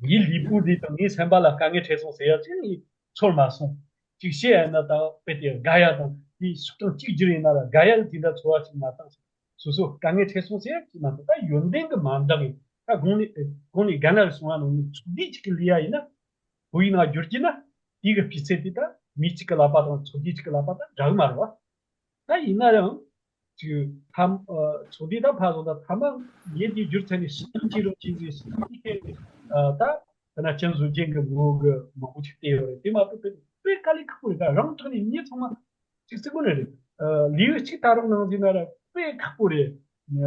ངའི་ལུས་པོ་འདི་དང་ངའི་སེམས་པ་ལ་དཀའ་ངལ་འཕྲད་སོང་ཟེར་ཡ་ཅིག་ངས་ཚོར་མ་སོང་། ཅིག་བཤད་ཡ་ན་ད་དཔེ་དེ་དགའ་ཡ་དང་། དེའི་ཕྱོགས་གཏོང་གཅིག་གྱུར་ཡིན་ན་ལ་དགའ་ཡ་དེ་འདྲ་ཚོར་བ་ཅིག་མ་བཏང་། སོ་སོ་དཀའ་ངལ་འཕྲད་སོང་ཟེར་ཡ་ཅིག་མ་གཏོགས། ད་ཡོན་ཏན་གྱི་མ་འདང་ཡིན། ད་གོང་ནས་གོང་ནས་རྒན་ལགས་གསུངས་པ་ནང་བཞིན་ཚོགས་སྡེ་གཅིག་གི་ལས་ཡ་ཡིན་ན། བོད་ཡིག་ནང་བསྒྱུར་གྱི་ན་དེའི་གི་སྤུས་ཚད་དེ་ད་མི་གཅིག་གི་ལག་པ་དང་ཚོགས་སྡེ་གཅིག་གི་ལག་པ་དང་འདྲ་གི་མ་རེད་བ། ད་ཡིན་ན་ཡང་ཅིག་ཐ་མ་ཚོགས་སྡེ་ད་ཕར་བཟོ། ད་ཐ་མ་ངས་དེ་བསྒྱུར་ཚར་ནས་ཕྱི་ནང་གཅིག་རོགས་གཅིག་ཟེར། ཕྱི་ནང་གཅིག་ཟེར་ནས་ད་ད་ན་ཅན་བཟོ་རྒྱན་གྱི་ངོ་གི་མང་པོ་ཅིག་བལྟས་ཡོད་རེད། དེ་མ་གཏོགས་དཔེ་དཔེ་དཀའ་ལས་ཁག་པོ་རེད། ད་རང་ཐོག་ནས་མྱི་ཚང་མ་ཅིག་རྩིག་པོ་ནས་རེད། ལེའུ་གཅིག་ལྟ་རོགས་གནང་ཟེར་ན་ར་དཔེ་ཁག་པོ་རེད།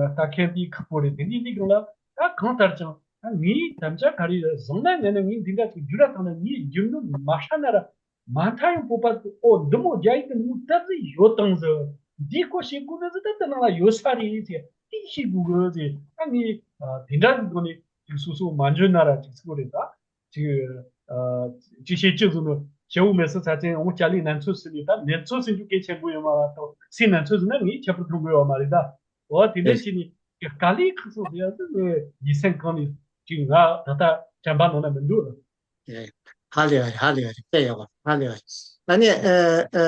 ལྟ་མཁན་དེ་ཁག་པོ་རེད། དེ་འདྲའི་ལས་ཀ་ལ་ད་གང་ལྟར་ཀྱང་ད་ངའི་དམ་བཅའ་ག་རེ་རེད། བཟང་ན་ངན་ན་ངས་འདི་འདྲ་ཅིག་བསྒྱུར་ར་བཏང་ན། ངས་བསྒྱུར་ནོ་མ་ཧྲ་ན་ར་མ་མཐའ་ཡང་བོད་པ་ཚོས་ཨོ་འདི་མོ་རྒྱ་ཡིག་གི་ནང་ལྟ་ཟིག་ཡོད་དང་ཟེར། འདི་ཁོ་ཤེས་དགོས་ནི་ཟིག་ད་དེ་ནང་ལ་ཡོད་ས་རེད་ཟེར། དེ་ཤེས་དགོས་གི་ཟེར། ད་ངས་དེ་འདྲ་གི་སྒོ་ནས་ཅིག་སོ་སོ་མ་འཇོན་ན་ར་ཅིག་ཚིག་རེད། ད་ཅིག་ཅིག་བཤད་ཅི་ཟེར་ན། སྐྱ་བོ་མེད་ས་ཚ་ཅན་འོང་། སྐྱ་ལས་ནན་ཚོད་ཟེར་ནས། ད་ནན་ཚོད་ཟེར་རྒྱུ་གལ་ཆེན་པོ་ཡོད་མ་རེད། ད་སུས་ནན་ཚོད་ཟེར་ན་ངས་ཁྱད་པར་མཐོང་གི་ཡོད་མ་རེད། ད་འོ་དེ་འདྲ་བྱས་ནས་དཀའ་ལས་ཁག་སོང་ཟེར་ཡ་ཟིག་ངའི་ཡིད་སེམས་གང་ནས་ཅིག་ང་ད་ལྟ་དྲན་པ་ནང་ན་མི་འདུག་ལ། ཧ་ལས་པ་རེད། ཧ་ལས་པ་རེད། དཔེ་ཡག་པོ། ཧ་ལས་པ་རེད། ཨ་ནི་ཨ་ཨ་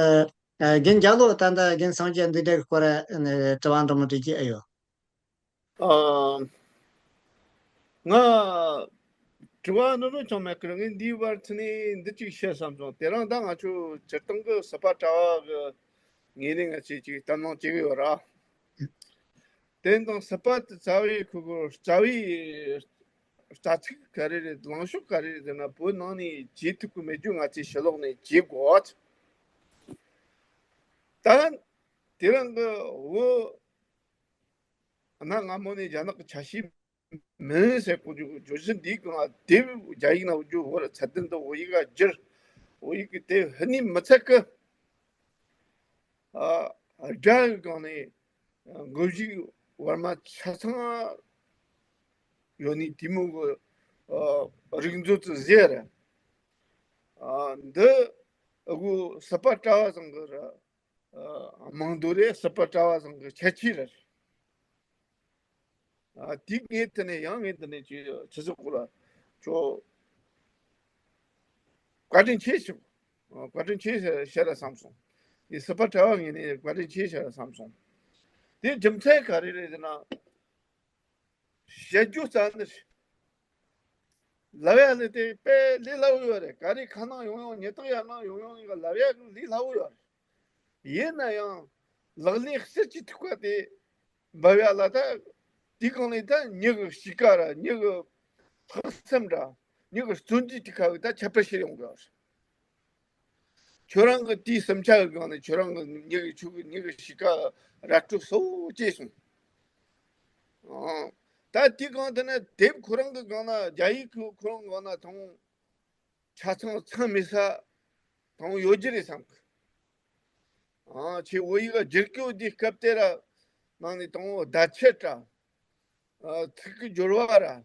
ཨ་རྒན་རྒྱ་ལོ། ད་ལྟ་རྒན་སངས་རྒྱས་འདི་འདྲའི་སྐོར་ཨ་ནི་དྲི་བ་འདྲ་མོ་འདྲི་རྒྱུ་ཨེ་ཡོད། ཨ། ང་དྲི་བ་ནོར་ལོ་ཅང་མེད་ཀི། ངས་འདིའི་བར་དུ་ནས་འདི་གཅིག་བཤད་བསམ་སོང་། དེ་རིང་ད་ང་ཚོ་སྤྱིར་བཏང་གི་སྲིད་པ་གྲྭ་བ་གི་ངོས་ནས་ང་ཚོས་ཅིག་གཏམ་གླེང་བྱེད་ཀྱི་ཡོད་ར། དེ་དང་སྲིད་པ་དེ་རྩ་བའི་ཁོ་གོ་རྩ་བའི་རྩ་ཚིག་ག་རེ་རེད། ལངས་ཕྱོགས་ག་རེ་རེད་ཟེར་ན། བོད་ནང་ནས་བརྗེད་ཐུབ་ཀྱི་མེད་རྒྱུ་ང་ཚོས་ཕྱི་ལོགས་ནས་བརྗེད་དགོས། ད་དེ་རིང་གི་བོད་གནའ་སྔ་མོ་ནས་རྒྱ་ནག་གི་ཆ་ཤས་མིན་ཟེར་གོ་རྒྱུ་བརྗོད་གཞི་འདིའི་སྒང་ལ་དེབ་རྒྱ་ཡིག་ནང་བོད་རྒྱུ་བོད་ཚད་ལྡན་དུ་བོད་ཡིག་ལ་བསྒྱུར། བོད་ཡིག་གི་དེབ་ཧི་ནི་མི་ཚད་ཀི། ཨ། དགྲ་གི་སྒང་ནས་མགོ་གཞུག་བར་མ་ཆ་ཚང་ཡོད་ནི་དེ་མོ་གི་ཨ་རིག་མཛོད་དུ་ཟེར། ཨ། འདི་ཨ་གུ་སྲིད་པ་གྲྭ་བ་ཚང་གི་ར། ཨ། རྨང་རྡོ་རེད། སྲིད་པ་གྲྭ་བ་ཚང་གི་ཁྱད་ཆོས་རེད། ཨ། དེ་ངས་དེ་ནས་ཡང་ངས་དེ་ནས་ཅི་ཆི་ཟིག་གོ་ལ་ཁྱོ་བཀའ་དྲིན་ཆེ་ཞུ། ཨ། བཀའ་དྲིན་ཆེ་ཞུ་ཞུ་ར་བསམ་སོང་། དེ་སྲིད་པ་གྲྭ་བ་ངས་ནས་བཀའ་དྲིན་ཆེ་ཞུ་ར་བསམ་སོང་། དེ་རྒྱུ་མཚན་ག་རེ་རེད་ཟེར་ན། བཤད་རྒྱུ་རྩ་ནི་རེད། ལབ་ཡ་ནི་དེ་དཔེ་ལས་སླ་བོ་ཡོད་རེད། ག་རེ་ཁ་ནང་ཡོང་ཡོང་ཉི་ཐག་ཡར་ནང་ཡོང་ཡོང་ཡིན་ག་ལབ་ཡ་གི་ལས་སླ་བོ་ཡོད་རེད། ཡིན་ན་ཡང་ལག་ལེན་གསེར་གྱི་ཐིགས་པ་དེ་འབབ་ཡ་ལ་ད་དེ་གང་ལས་ད་མྱི་གི་གཤིས་ཀ་ར་མྱི་གི་ལྷག་བསམ་ར་མྱི་གི་བརྩོན་འགྲུས་དེ་ཁ་བའི་ད་ཁྱད་པར་ཕྱིར་ཡོང་གི་ཡོད་རེད། ཁྱོད་རང་གི་དེའི་སེམས་ཆགས་ཀྱི་སྒང་ནས་ཁྱོད་རང་གི་མྱི་གི་ཆུ་གི་མྱི་གི་གཤིས་ཀ་ར་སྤྲོད་གསལ་བོ་བྱས་སོང་། ཨང་། ད་དེའི་སྒང་དེ་ནས་དེབ་ཁོ་རང་གི་སྒང་ན་རྒྱ་ཡིག་ཁོ་ཁོ་རང་སྒང་ན་དང་ཆ་ཚང་ཚང་མེད་ས་དང་ཡོད་རྒྱུ་རེད་བསམ་གི། ཨང་། ཁྱེད་བོད་ཡིག་བསྒྱུར་སྐྱོད་དེའི་སྐབས་དེ་ར་ནང་ནས་དང་བོ་བརྡ་ཆད་ར། ཨ། ཚིག་གི་སྦྱོར་བ་ར། ཨ།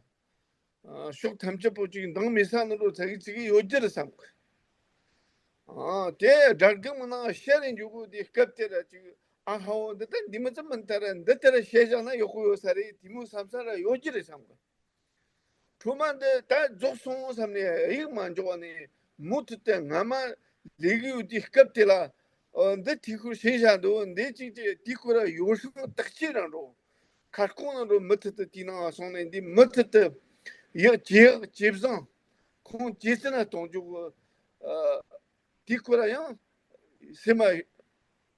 ཕྱོགས་ཐམས་ཅད་པོ་ཅིག་འདང་མེད་ས་ནི་རོ་ཚ་གི་ཚིག་གི་ཡོད་རྒྱུ་རེད་བསམ་གི། ཨ། དེ་སྒྲ་སྒམ་ནང་བཤད་རེ་འཇུག་གོ་དེ་སྐབས་དེ་ར་ཅིག་ཨ་ཧ་འོ་འདི་ལྟར་འདི་མི་ཙམ་མིན་ཐ་ར་འདི་ལྟར་བཤད་བཞག་ན་ཡག་པོ་ཡོད་ས་རེད། དེ་མོ་བསམ་ས་ར་ཡོད་རྒྱུ་རེད་བསམ་གི། ཁྲོ་མ་འདི་ད་རྫོགས་སོང་བསམ་ནས་ཡིག་མ་འཇོག་ནས་མུ་མཐུད་དུ་སྔ་མ་ལས་གི་ཡོད་དེ་སྐབས་དེ་ལ། ཨ། འདི་དེ་ཁུར་ཤེས་བཞག་འདུག་འདི་གཅིག་གཅིག་དེ་ཁུར་ཡོ་བསྲང་བརྟག་དཔྱད་རང་འགྲོ། ཁ་སྐོང་ནང་འགྲོ་མུ་མཐུད་དུ་དེའི་ནང་སོང་ནས་འདི་མུ་མཐུད་དུ་ཡག་ཇེ་ཡག་ཇེ་བཟང་ཁོང་ཇེ་ཙི་ན་གཏོང་རྒྱུ་གི། ཨ། དེ་ཁོ་ར་ཡང་སེམས་མ་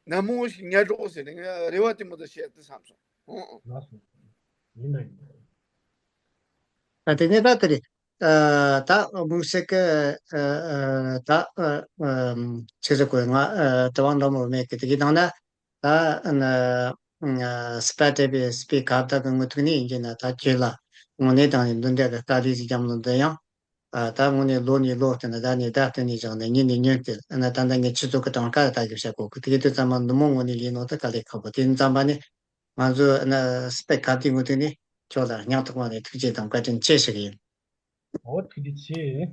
ནན་མོ་ཞིག་ཉར་རོགས་ཟེར་ནས་ངས་རེ་བ་དེ་མོ་ད་བཤད་དུ་བསམ་སོང་། ཨོ་ཨོ། ལགས་སོ། ཡིན་ན་ཡིན། ད་དེ་ནས་ད་དེ་རེད། ཨ། ད་དམིགས་བསལ་གི། ཨ། ཨ། ད། ཨ། ཨ། ཆི་ཟེར་དགོས་ང་། ཨ། དྲི་བ་འདྲ་མོ་མེད་གི། དེ་གི་ནང་ན་ད། ཨ། ཨ། སྤེ་ར་དེབ་སྤེ་ར་ཁ་བརྡ་གི་ངོས་ཐོག་ནས་ཡིན་གྱི་ན་ད་ཁྱེད་ལ་དངོས་གནས་དྲང་གནས་འདི་འདྲ་གི་དཀའ་ལས་ཟིག་བརྒྱབ་ནོ་འདི་ཡང་། ཨ། ད་དངོས་གནས་ལོ་ནས་ལོ་བསྟུད་ནས་ཟླ་ནས་ཟླ་བསྟུད་ནས་བཞག་ནས་ཉིན་ནས་ཉིན་བསྟུད་ཨ་ནི་ད་ལྟ་ངས་ཆུ་ཚོད་ཀྱི་གྲངས་ཀ་ལ་ལྟ་གི་བཤད་གོ་གི། དེ་གི་དུས་ཙམ་པ་འདི་མོ་དངོས་གནས་ལས་ནོ་ད་དཀའ་ལས་ཁག་པོ། དེ་ཙམ་པ་ནས་ང་ཚོ་ཨ་ནི་སྤེ་ར་ཁ་བརྡའི་ངོས་ཐོག་ནས་ཁྱོད་ལ་སྙིང་ཐག་པ་ནས་ཐུགས་རྗེ་དང་བཀའ་དྲིན་ཆེ་ཞུ་གི་ཡིན། འོ། ཐུགས་རྗེ་ཆེ།